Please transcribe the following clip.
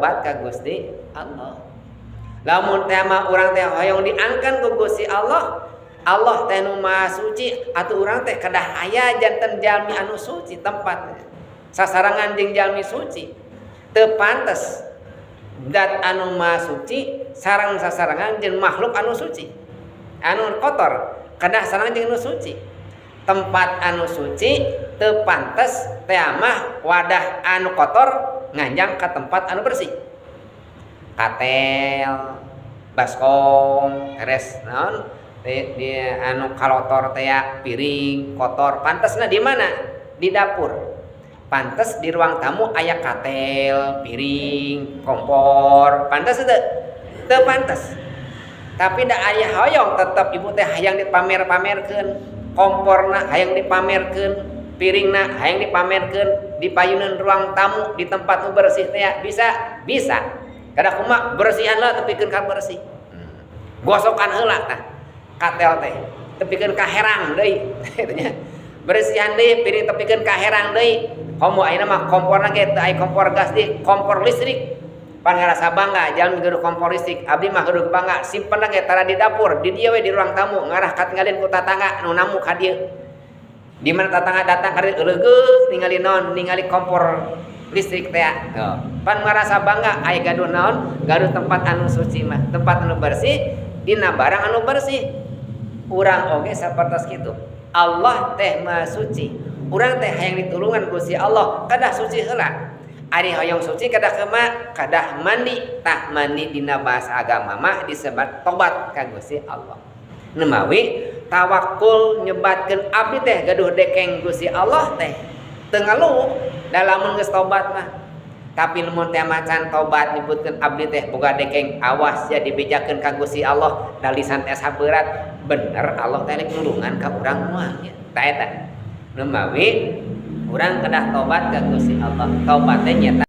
Tobat ka Gusti Allah. Lamun teh mah urang teh hoyong diangkan ku Gusti Allah, Allah teh nu Maha Suci, atuh urang teh kedah aya janten jalmi anu suci, tempat sasarangan jeung jalmi suci. Teu pantes zat anu Maha Suci sareng sasarangan jeung makhluk anu suci, anu kotor. Kedah sareng jeung anu suci. Tempat anu suci teu pantes teh mah wadah anu kotor nganjang ke tempat anu bersih. Katel, baskom, teres naon di anu kalotor teh, piring kotor, pantasna di mana? Di dapur. Pantes di ruang tamu aya katel, piring, kompor? Pantes teu? Teu pantes. Tapi da aya hoyong tetep, ibu teh hayang dipamer-pamerkeun komporna, hayang dipamerkeun piringna, hayang dipamerkeun di payunan ruang tamu, di tempat nu bersih teh. Bisa, bisa. Kada kumaha? Bersihan lah, tepikeun ka bersih. Gosokan heula tah katel teh, tepikeun ka herang deui kitu nya. Bersihan deui piring, tepikeun ka herang deui. Komo ayeuna mah komporna ge teu aya kompor gas deui, kompor listrik. Pan ngarasa bangga jalmi gaduh kompor listrik. Abdi mah gaduh bangga, simpen ge tara di dapur, di dieu we, di ruang tamu, ngarah katinggalin ku tatangga nu namu ka dieu. Di mana tatangga datang ka dieu, euleugeuh ningali naon? Ningali kompor listrik teh. Pan ngarasa bangga aya gaduh naon? Gaduh tempat anu suci mah, tempat anu bersih dina barang anu bersih. Urang oge sapertos kitu. Allah teh Maha Suci. Urang teh hayang ditulungan Gusti Allah, kedah suci heula. Ari hoyong suci kedah kumaha? Kedah mandi. Tah, mandi dina bahasa agama mah disebut tobat ka Gusti Allah. Nemawi tawakul nyebatkeun abdi teh gaduh dekeng Gusti Allah teh teu ngeluh da lamun geus tobat mah. Tapi lamun teh macan tobat, nyebutkeun abdi teh boga dekeng, awas ya dibejakeun ka Gusti Allah, da lisan teh berat, bener Allah teh rek nulungan ka urang moal nya. Tah, eta nemawi urang kedah tobat ka Gusti Allah. Tobat teh nyata.